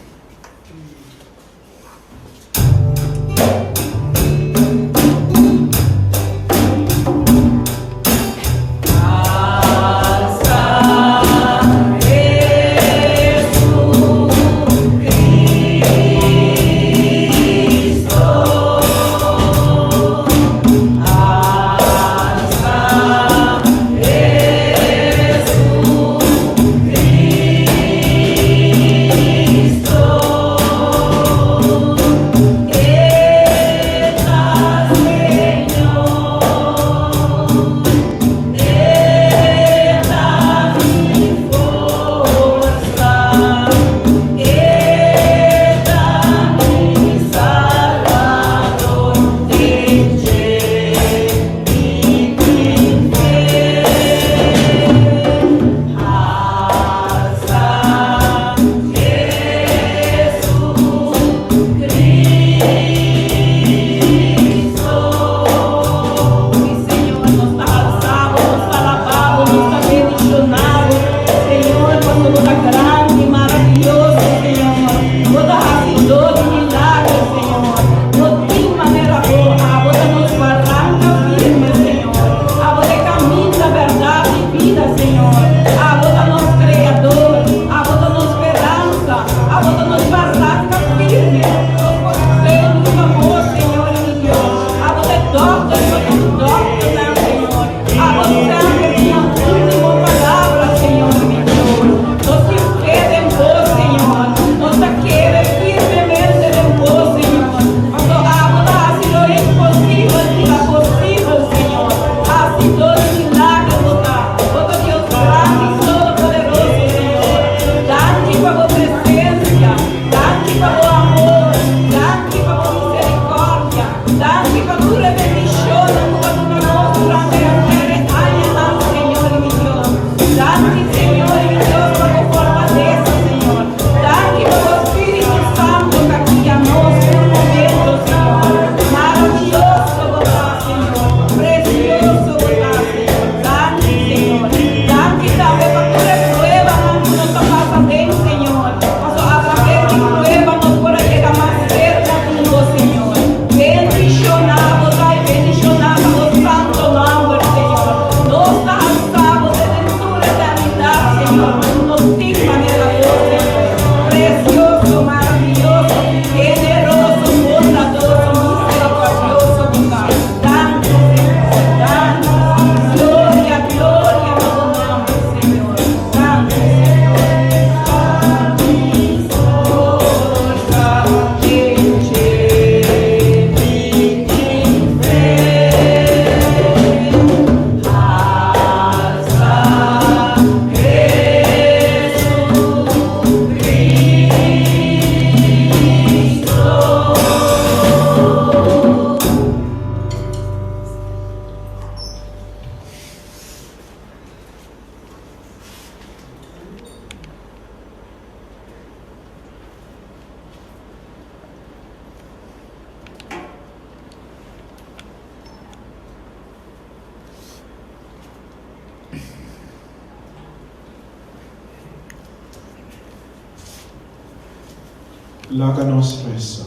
Laga nos resa.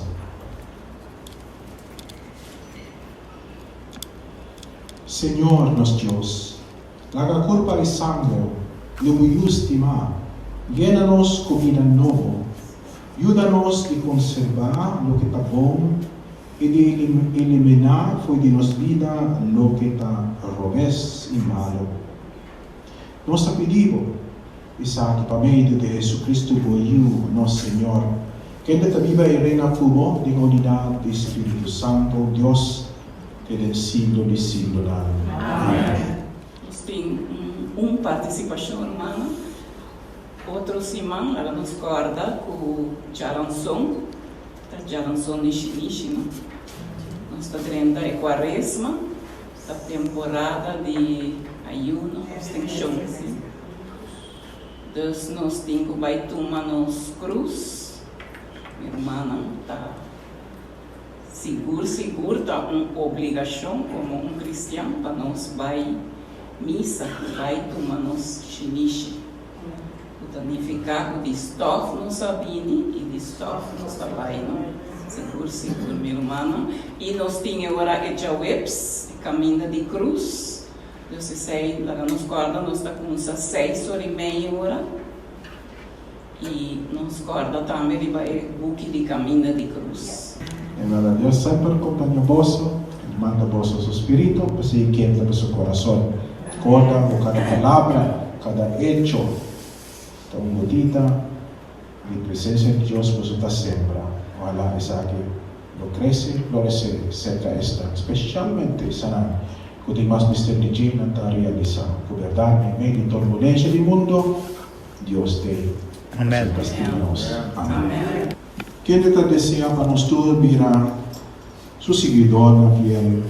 Señor nos Dios, laga kurpa i sanger di bo Yu stimá yena nos ku bida nobo. Yuda nos di konserbá loke ta bon i di eliminá fo'i di nos bida loke ta robes i malu. Nos ta pidi bo esaki pa medio di Jesucristo bo Yu, nos Señor, kende ta biba i reina ku bo den unidat di Spiritu Santo, Dios, te den siglo di siglonan. Amen. Nos tin un partisipashon, rumannan. Otro siman laga nos kòrda ku djaranson ta djaranson di shinishi, no? Nos ta drenta e kuaresma, ta temporada di ayuno, abstenshon, si. Dus nos tin ku bai tuma nos krus. Mi rumannan ta. Sigur sigur ta un obligashon komo un kristian pa nos bai misa, bai tuma nos shinishi, ku ta nifiká ku di stòf nos a bini i di stòf nos ta bai, no? Sigur sigur mi rumannan. I nos tin e ora e djaweps, e kaminda di krus. Dus esei laga nos kòrda nos ta kumsa seis ora i mei ora. I nos kòrda tambe riba e buki di Kaminda di Krus. E laga Dios semper kompaña boso i manda boso su spiritu pa sigui kenta boso kurason. Kòrda ku kada palabra, kada echo ta un gotita di presensia di Dios boso ta sembra. Ohalá esaki lo krese i floresé serka esnan, spesialmente esanan ku tin mas mester di dje, nan ta realisá ku bèrdat meimei di turbulensha di mundu, Dios te Amen. Stima nos. Amen. Kende ta desea pa nos tur bira su siguidornan fiel?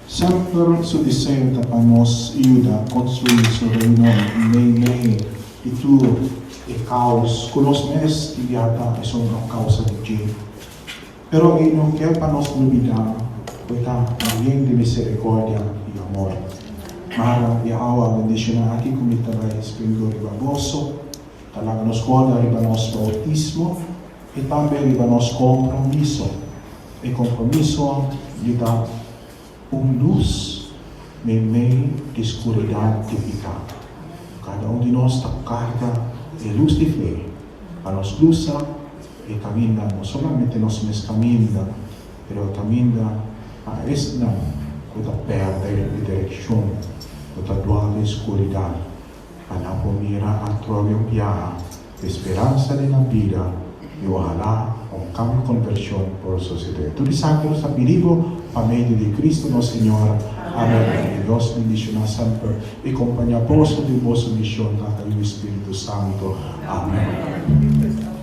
Semper su deseo ta pa nos yuda konstruí su Reino meimei di tur e kaos ku nos mes tin bia ta esun a kousa di dje. Pero e no ke pa nos lubidá ku e ta yen di miserikòrdia i amor. Mara e awa bendishoná aki ku mi ta bai springo riba boso, ta laga nos kòrda riba nos boutismo i tambe riba nos kompromiso, e kompromiso di ta un lus meimei di skuridat di piká. Kada un di nos ta karga e lus di fe pa nos lusa e kaminda, no solamente nos mes kaminda, pero e kaminda pa esnan ku ta pèrdè e direkshon, ku ta dual den skuridat, pa nan por mira atrobe un biaha e speransa di nan bida i ohalá un kambio konvershon por sosede. Tur esaki nos ta pidi bo pa medio di Kristu nos Señor. Amen. Ku Dios bendishoná semper i kompañá boso den boso mishon, Tata, Yu i Spiritu Santu. Amen.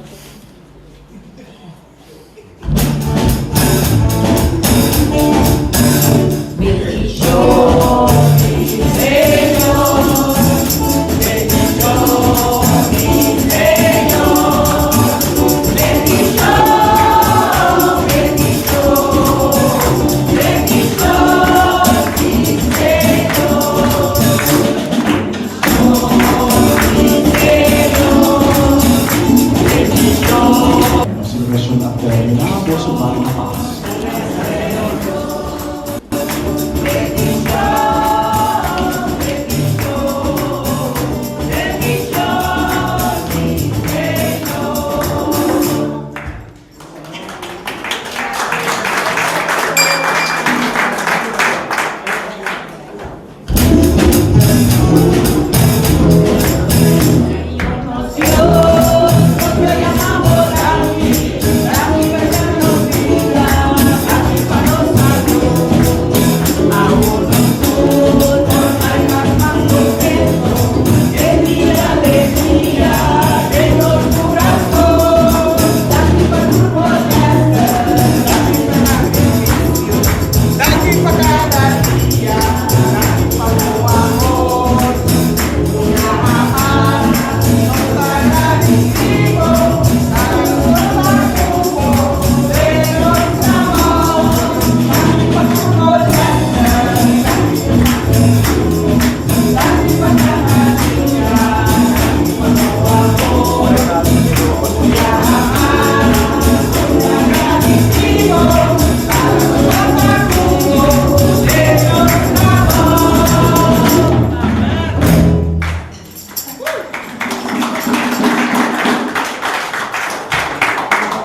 Nos celebracion a termina, boso bai na paz.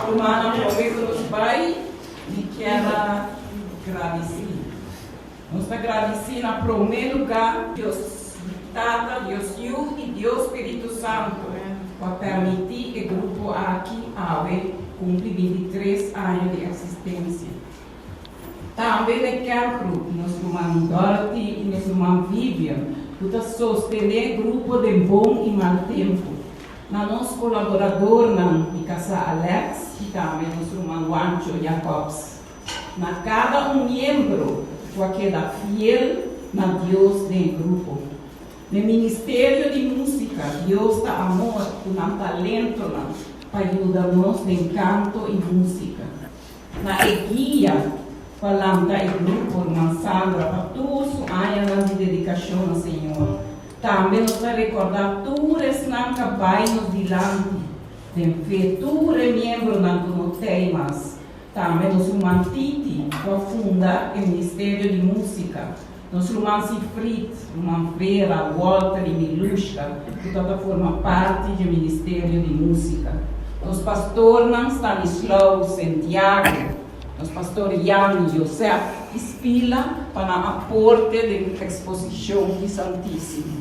Rumannan promé ku nos bai, mi kier a gradisí. Nos ta gradisí na promé lugá Dios Tata, Dios Yu i Dios Spiritu Santu ku a permití e grupo aki awe kumpli 23 aña di eksistensia. Tambe na e kerkgroep nos ruman Dorothy i nos ruman Vivian ku ta sostené grupo den bon i mal tempu. Na nos kolaboradornan, mi kasá Alex i tambe nos ruman Wancho Jacobs. Na kada un miembro ku a keda fiel na Dios den e grupo. Na e ministerio di músika, Dios ta amor ku nan talentonan pa yuda nos den kanto i músika. Na e guia ku a lanta e grupo, Ruman Sandra, pa tur su añanan di dedikashon na Señor. Tambe nos ta rekordá tur esnan ku a bai nos dilanti den fe, tur e miembronan ku no t'ei mas. Tambe nos ruman Titi, ku a funda e ministerio di músika, nos ruman Sifrit, ruman Vera, Walter i Milushka, ku tabata forma parti dje ministerio di músika, nos pastornan Stanislao, Sentiago, nos pastor Jan, Josef i Spila pa nan aporte den eksposishon di Santísimo.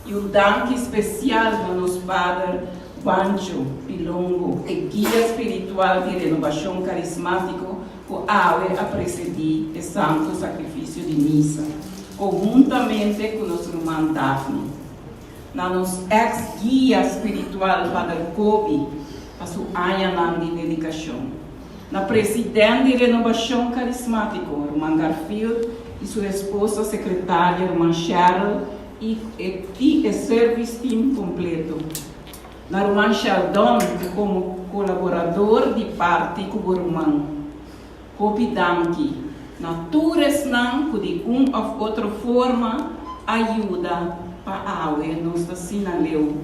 I un danki spesial na nos Pader Juancho Pilongo, e guia spiritual di Renobashon Karismátiko ku awe a presedí e Santu Sakrifisio di Misa, konhuntamente ku nos ruman Daphne. Na nos eks guia spiritual Pader Kobi pa su añanan di dedikashon. Na president di Renobashon Karismátiko, ruman Garfield i su esposa sekretaria ruman Cheryl i i e service team kompleto. Na ruman Sheldon komo kolaborador di parti ku bo ruman. Hopi danki na tur esnan ku di un òf otro forma a yuda pa awe nos ta asina leu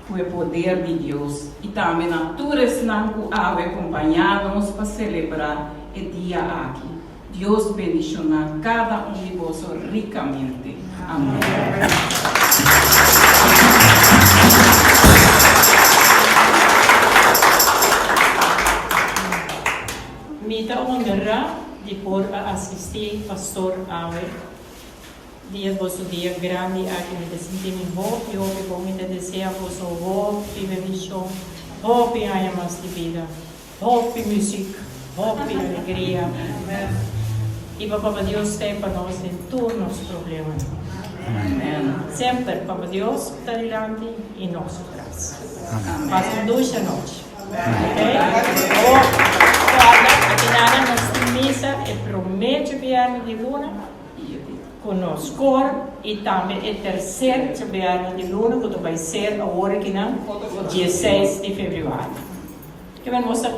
ku e poder di Dios i tambe na tur esnan ku awe kompañá nos pa selebrá e dia aki. Dios bendishoná kada un di boso rikamente. Amèn. Mi ta honra di por a asistí Pastor awe. Dia boso dia grandi aki mi ta sinti mi hopi hopi bon mi ta desea boso hopi bendishon hopi aña mas di bida hopi muzik hopi alegria i pa Papa Dios ta e pa nos den tur nos problemanan semper Papa Dios ta dilanti i nos atras pasa un dushi anochi ok awor kòrda akinana nos tin misa e prome djabièrnè di luna. Ku nos kor i tambe e terser djabièrnè di luna ku ta bai ser awor akinan dieseis di febrüari. Kimen nos ta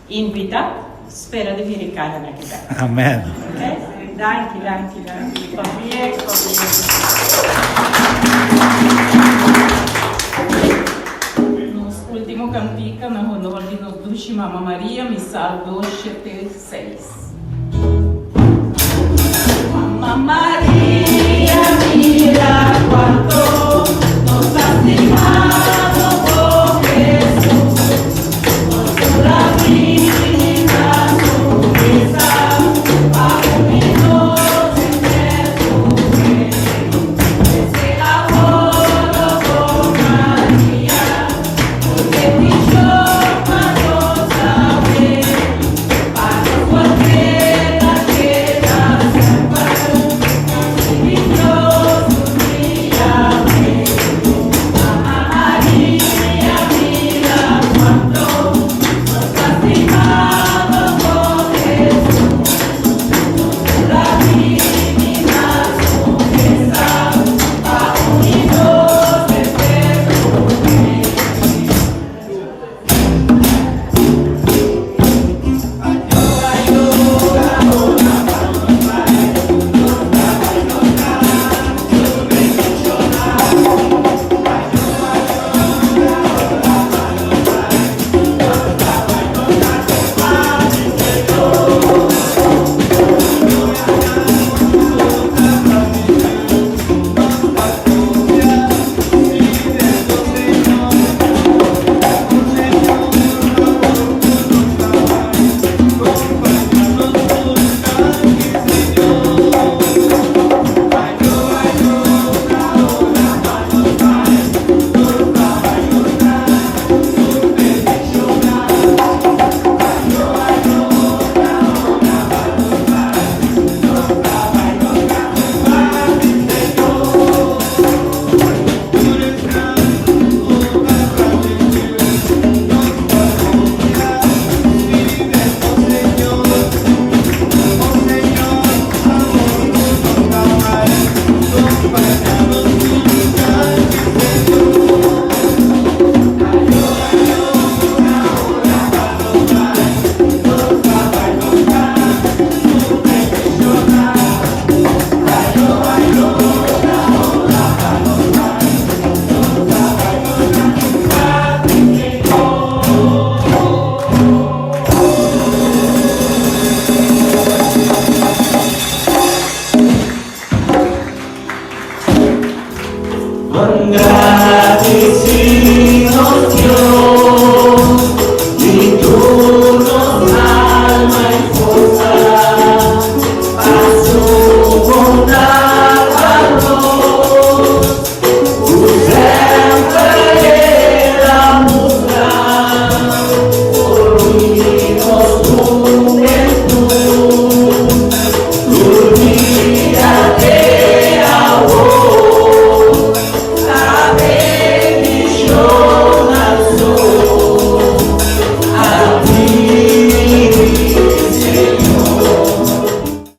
invitá spera di mira e kara na ki bèk. Amen. Ok? Danki, danki, danki. Pabien, pabien. Nos ultimo kantika na honor di nos dushi Mama Maria, Misal dos shete seis. Mama Maria, mira cuanto nos ha stimado.